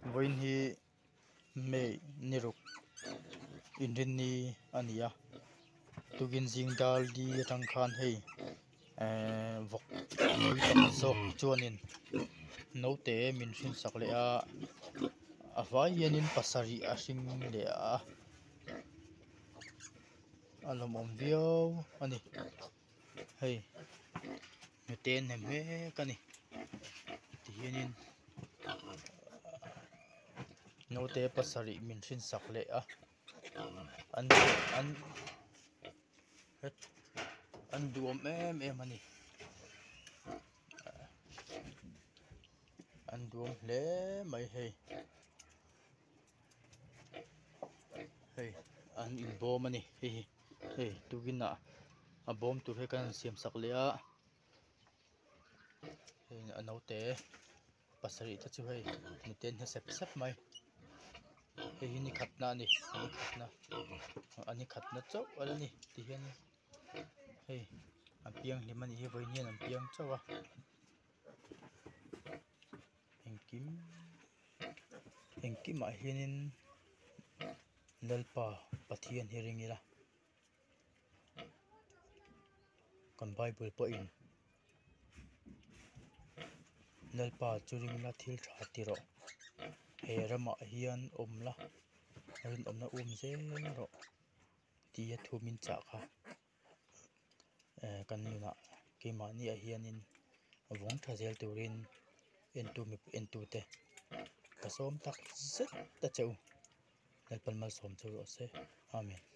Vawiin hi May ni ruk inrinni a ni a tukin zing dar li atang khan hei ehh vawk pui pakhat zawk chuanin naute min hrinsak leh a a vai hianin pasarih a hring leh a a lawmawm viau a ni hei hnute an nem mek a ni tihianin naute pasarih min hrinsak leh a an an an duhawm em em a ni an duhawm hle mai hei hei an inbawm a ni hei hi hei tukin ah a bawm tur hi kan han siam sak leh a hei a naute pasarih te chu hei hnute an hne sep sep mai hei hi ni khatna a ni ni khatna a ni khatna chauh a la ni tihian hei an piang hlim a nih hi vawiin hian an piang chauh a engkim engkimah hianin Lalpa Pathian hi ring ila kan bible pawhin Lalpa chu ring la thil tha ti rawh he ramah hian awm la rinawmna um zel rawh tia thu min chah kha. Eh kan nunah keimahni ah hianin vawng tha zel turin entu mipui entu te ka sawm tak zet a che u Lalpan malsawm che rawh se Amen.